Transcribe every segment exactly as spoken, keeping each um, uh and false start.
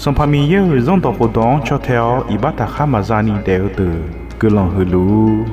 Sanqpaq Miqyaer-euq Zanrdawq khofdawq-anr caw tae-awr iqbax taqkhar maqza ni daef-eu deuq guiqlanq huiq luf-ur.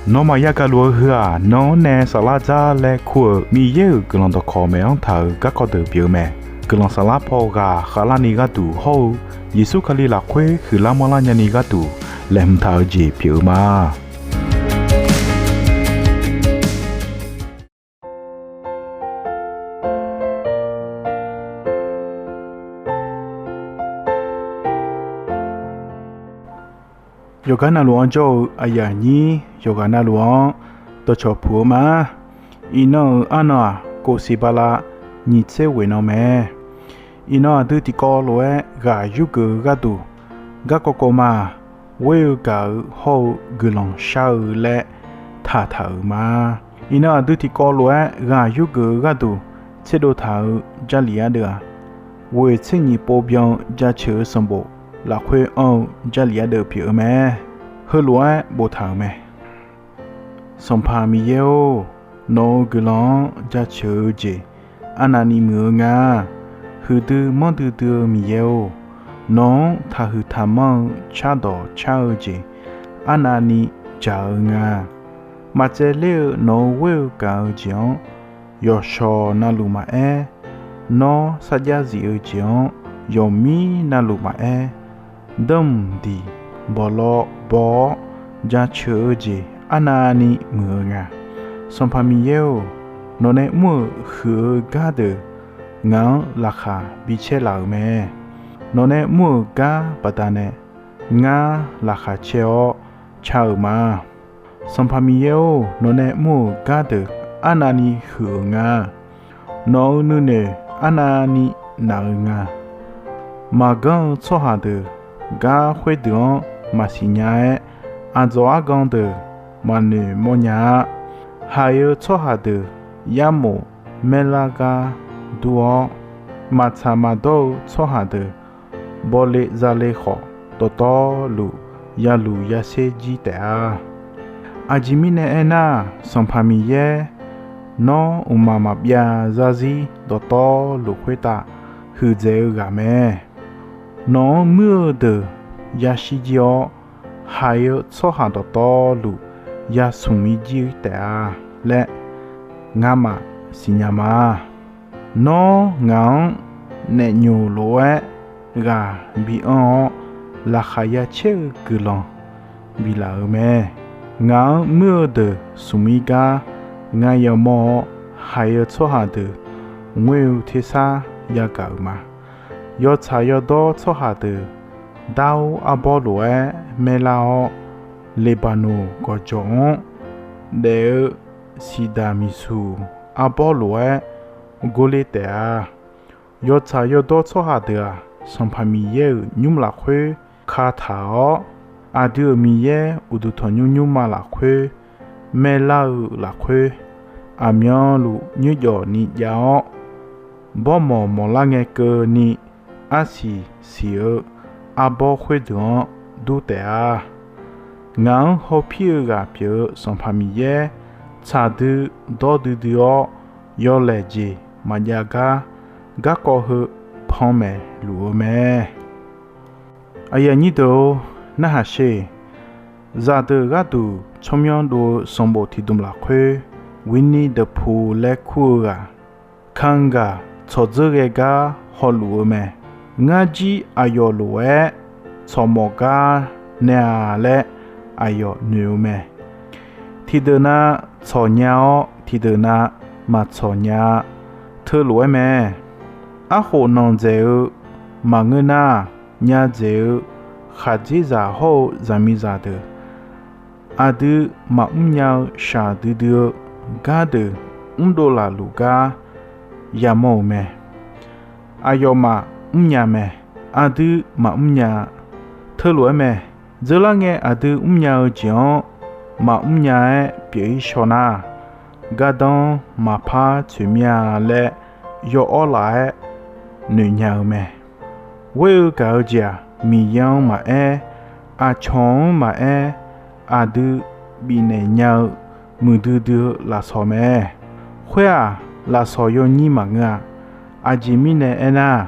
Nawmaf yagaq luf-eu heu-aq, nan-anr nae saflar dzar laer kur-euq Miqyaer-euq guiqlanq dawqkawq maeq-anr taq-euq garkawv deuq pyeuf-eu mae. Guiqlanq saflar paw ghaq khavlarni gharduq hawr-eu Yeqsur Kali lafkhoer huiqlar manrlar nyani gharduq laeqhmq taq-eu jeq pyeuf-eu ma. Yawqgar navluf-anr jawr-eu aqyuif aqnyir yawqghaq navluf-anr dawqcawq puq-eu ma. Iqnan-euq arnan-aq, kof siq bala nyiq tser ghoeq nan mae. Iqnan aqdui tiqkawv lof-aer ghaq yurgeuf-eu gharduq, garkawv kawv ma-aq, ghoer-eu gaq-eu hawr-eu guiqlanq shar-eu laer taqtaq-euq ma. Iqnan aqdui tiqkawv lof-aer ghaq yurgeuf-eu gharduq tserdov taq-euq Jarlif ardeuv-aq, ghoeq tser nyiq pov byan-eu jaceuq-eu sanqbof lafkhoer anr-eu Jarlif ardeuv pyeuf-eu mae. Heulof-aer boftaq-euq mae. Sanqpaq Miqyaer-or, nawq-euq guiqlanq-anr jaceuq-eu jeq arnavni muiq-eu nga. Huiqdui manrdui dui-eu Miqyaer-or, nawq-anr taqhuiq taqmanr-eu cardawq car-eu jeq arnavni jaq-eu nga. Maqtsaevler-eu nawq-euq ghoer-eu gaq-eu jeq-anr yawqshawq navluf maqaer, nawr sarjax zif-eu jeq-anr yawqmir navluf maqaer, danrmq diq bawqlawv baw-awr jaceuq-eu jeq arnavni muiq-eu nga. Sanqpaq Miqyaer-or, nawqnae mr-euq huiq-eu gardeuq ngaq-anr laqkhaq bicaer laf-euq mae. Nawqnae mr-euq gar baqdanae ngar laqkhaq caer-awr car-euq ma. Sanqpaq Miqyaer-or, nawqnae mr-euq gardeuq arnavni huiq-euq nga. Nawq-euq nuinoeq arnavni naq-eu nga. Maqganr-eu tsawrhaq deuq gar khoerdeuq-anr maqsiq nya-aer, aqdzawq argan deuq maqnoeq mawrnya-a. Haiq-eu tsawrhaq deuq yarmof maerlar gar dur-awr, maqtsaq maqdawr-eu tsawrhaq deuq bawle zale khawf, dawqtawvluf yaluq yaser jir taef-a. Aqjeq mirnae aernar, Sanqpaq Miqyaer, nawr mqmaq maqbyav zarzir dawqtawvluf khoertav huiqdzaeq-eu ghaq mae. Nawq-anr muir-eu deuq yashir jir-awr, haiq-eu tsawrhaq dawqtawvluf yasmq ir jir taef-a laer, ngamaf siqnya ma. Nawr ngaq-anr naef nyoq lof-aer ghaq bi anr-awr, laqkhaq ya caer-eu guiqlanq biflaf-euq mae. Ngaq-anr muir-eu deuq smq ir gar ngar yamawr-awr, haiq-eu tsawrhaq deuq ngoer-eu tersar yagaq-euq ma. Yawtsaq yawdawr tsawrhaq deuq dar-or arbawr lof-aer maerlar-awr, Leqbaqnoq gawqjawq-anr daef-eu siqdaq miqsuq arbawr lof-aer gorler taef-a. Yawtsaq yawdawr tsawrhaq deuq-aq, Sanqpaq Miqyaer-euq nymr lafkhoer kataq-awr, aqdui-euq Miqyaer uqduq tanqnymr nymrma lafkhoer maerlar-eu lafkhoer, aqmyanluf nymrjawf ni jav-awr, bawrmawq mawqlar ngae keuvni arsiq siq-eu arbawr khoerdeuq-anr dur taef-a. Ngaq-anr hawpir-eu ghaq pyeuf-eu Sanqpaq Miqyaer, tsaqdui dawr duidui-awr, yawlaeq jeq maqjav gar garkawv heu panmaeq luf-eu mae. Aqyuif aqnyir deuq-or, narhaq sher. Zaqdeuq gharduq tsawrmyanr dov-eu sanqbof tiqdmq lafkhoer, Winnie the Pooh laer kur-eu ghaq, kangaq tsawqdzeur ghae gar hawluf-eu mae. Ngar jir aqyawf lof-aer tsawqmawf gar nae-a laer aqyawf noeq-eu mae. Tiqdeuq na tsawq nya-awr, tiqdeuq na maqtsawq nya-a. Teulof-aer mae. Arkhof nanq dzaeq-eu maqngeur nar, nya dzaeq-eu khaqdzerzaq hawr-eu zaqmiqzaq deuq, aqdui maqmr nya-eu shaqdui dui-eu gardeuq mrdov laf luf gar yamawr-euq mae. Aqyawfmaf mrnya mae. Aqdui maqmr nya-a. Teulof-aer mae. Dzeurlar ngae aqdui mrnya-eu jeq-anr maqmr nya-aer pyeuf-ir shaw nar, gardanr maqpar tsoeq mir-a laer yawawr laf-aer noeq nya-eu mae. Ghoer-eu gaq-eu jeq-aq, Miqyaer-anr maqaer, aqcawq-anr maqaer, aqdui bifnaeq nya-eu muiqdui dui-eu lafsawq mae. Khoer-aq, lafsawq yawnyir maqngeur-a. Aqjeq mirnae aernar,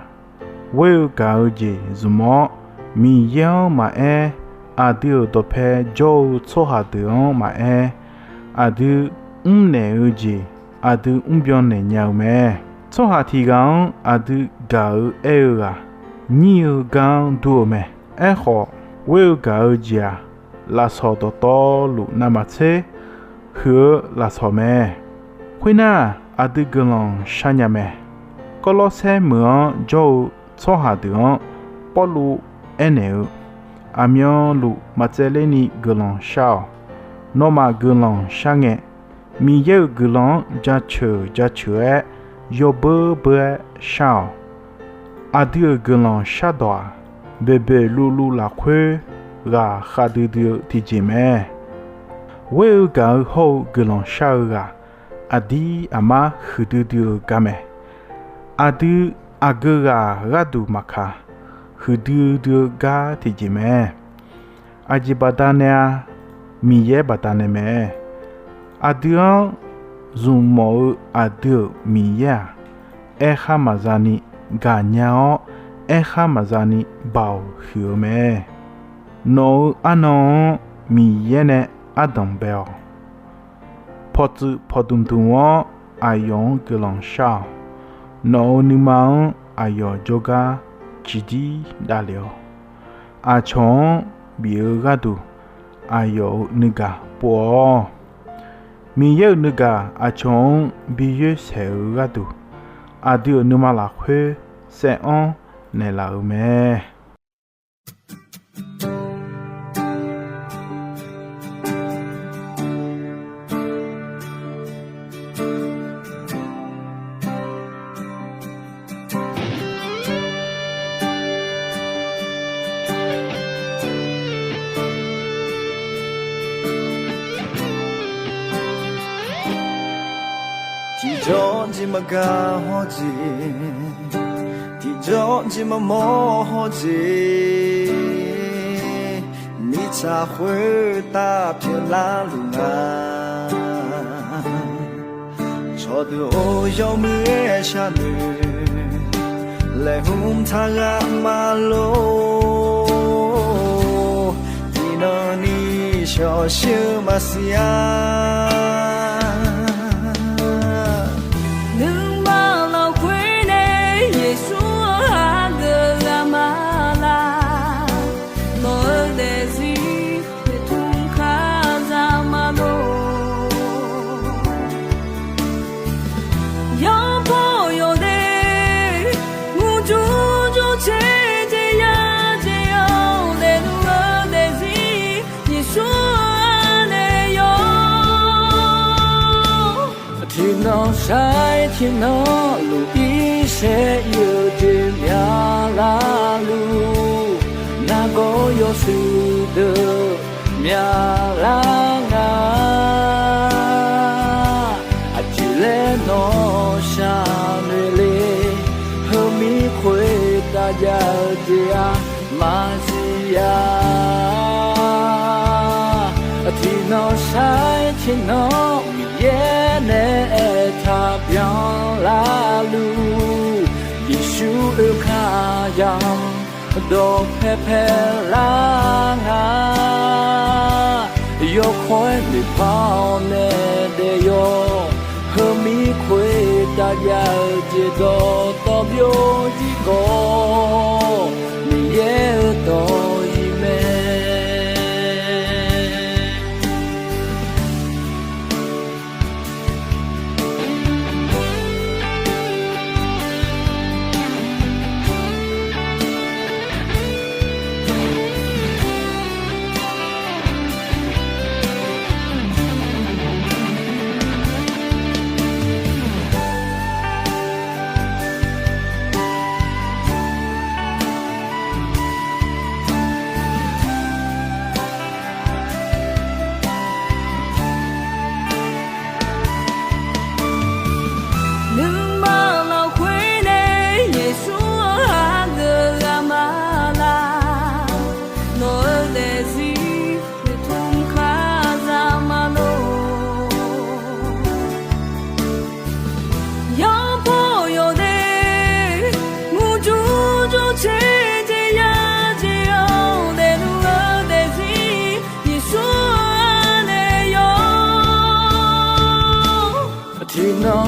ghoer-eu gaq-eu jeq zmq-awr, Miqyaer-anr maqaer, aqdui-euq dawqpae jawr-eu tsawrhaq deuq-anr maqaer, aqdui mrnaeq-eu jeq aqdui mrbyan naeq nya-eu mae. Tsawrhaq tiq ghaq-anr aqdui gaq-eu aer-eu ghaq, nyir-eu gar-anr dur-eu mae. Aerkhawf, ghoer-eu gaq-eu jeq-aq, lafsawq dawqtawvluf navmaqtser huiq-eu lafsawq mae. Khoernar, aqdui guiqlanq sharnya mae. Kawrlawrsaer meuq-anr jawr-eu tsawrhaq deuq-anr Pawrluv aernaeq-eu, Aqmyanluf maqtsaevler ni guiqlanq shar-awq. Nawmaf guiqlanq sharngae, Miqyaer-euq guiqlanq-anr jaceuq jaceuq-aer yawbeur beur-aer shar-awq. Aqdui-euq guiqlanq shardawq-aq, boeqboeq luvluv lafkhoer ghaq khavdui dui-eu tiqjeq mae. Ghoer-eu gaq-eu hawr-eu guiqlanq shar-eu ghaq, aqdir aqmar huiqdui dui-eu gar mae. Aqdui aqgeu ghaq gharduq maqkaq, huiqdui dui-eu gar tiqjeq mae. Aqjeq baqdanae-a, Miqyaer baqdanae mae. Aqdui-anr zmqmawf-eu aqdui-euq Miqyaer-aq, aerkhar maqza ni gaqnya-awr, aerkhar maqza ni baoq huiq-eu mae. Nawq-euq arnan-anr Miqyaer nae ardanq bae-awq. Pawqtsuif pawqdmq dmq-anr aqyawf-anr guiqlanq shar-awq. Nawq-euq nuima-anr aqyawf jawrgar ciqdir davlef-awq. Aqcawq-anr bif-eu gharduq aqyawf-euq nuigaq pov-awr, Miqyaer-euq nuigaq aqcawq-anr bi yoer saeq-eu gharduq, aqdui-euq nuima lafkhoer saev-anr naeqlaf-euq mae. Tiqjawr jeq maqgaq hawr jeq, tiqjawr jeq maqmawr hawr jeq, mirtsaq khoertav pyeuflar luf nga. Cawqdeuq-or, yawmuiq-aer sharnoeq laeqhmq taq ghaq maqlor. Tiqnan ni shawqshir-eu maqsiq-a. Nuima lafkhoer nae Yeqsur-anr hageuf ghaq maqlaq. Nawq-eu daefzir noeqtmq kazaq maqlor. Yawpaw yawdaef murjur jur caer jeq ya jeq-awr, daefluf-eu daefzir Yeqsur-anr nae yawr. Tiqnan sar-aer tiqnan luf-ir saer ir-eu jeq myaqlar luf, nargawr yawshuif deuq myaqlar nga. Aqjeq laer nawq sharnoeq le, heumir khoertav jav-eu jeq-aq maqsiq-a. Tiqnan sar-aer tiqnan Miqyaer nae aertaq byanlar luf, Yeqsur oekar yamq dawqpae paelar nga. Yawkawr-aer noeqpar-awr nae daef yawr, heumir khoertav jav-eu jeq dawqtawv byov-ir gawr, Miqyaer-euq dawq-ir mae.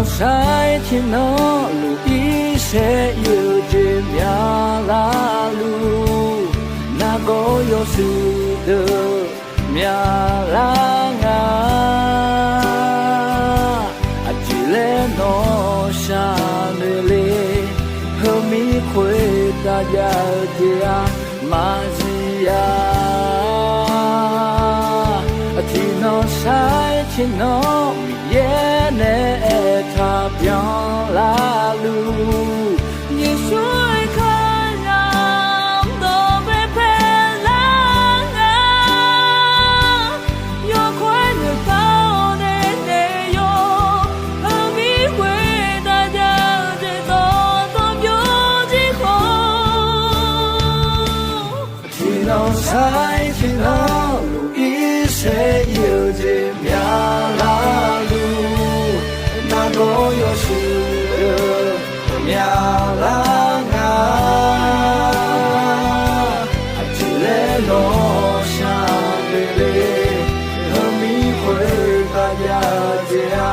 Sar-aer tiqnan luf-ir saer-eu jeq myaqlar luf, nargawr yawshuif deuq myaqlar nga. Aqjeq laer nawq shaqnoeq le, heumir khoertav jav-eu jeq-aq maqzif-a. Tiqnan sar-aer tiqnan Miqyaer nae aertaq byanlar luf, Yeqsur-euq kalizaq dawq baepae lar nga. Yawkawr-aer noeqtaq-awr nae naeq-awr, heumir khoertav jav-eu jeq dawqtawvluf byovjir khawf, tiqnan sar-aer tiqnan luf-ir saer-eu jeq myaqlar luf, nargawr yawshuif deuq myaqlar nga. Aqjeq laer nawq shaqnoeq le, heumir khoertav jav-eu jeq-a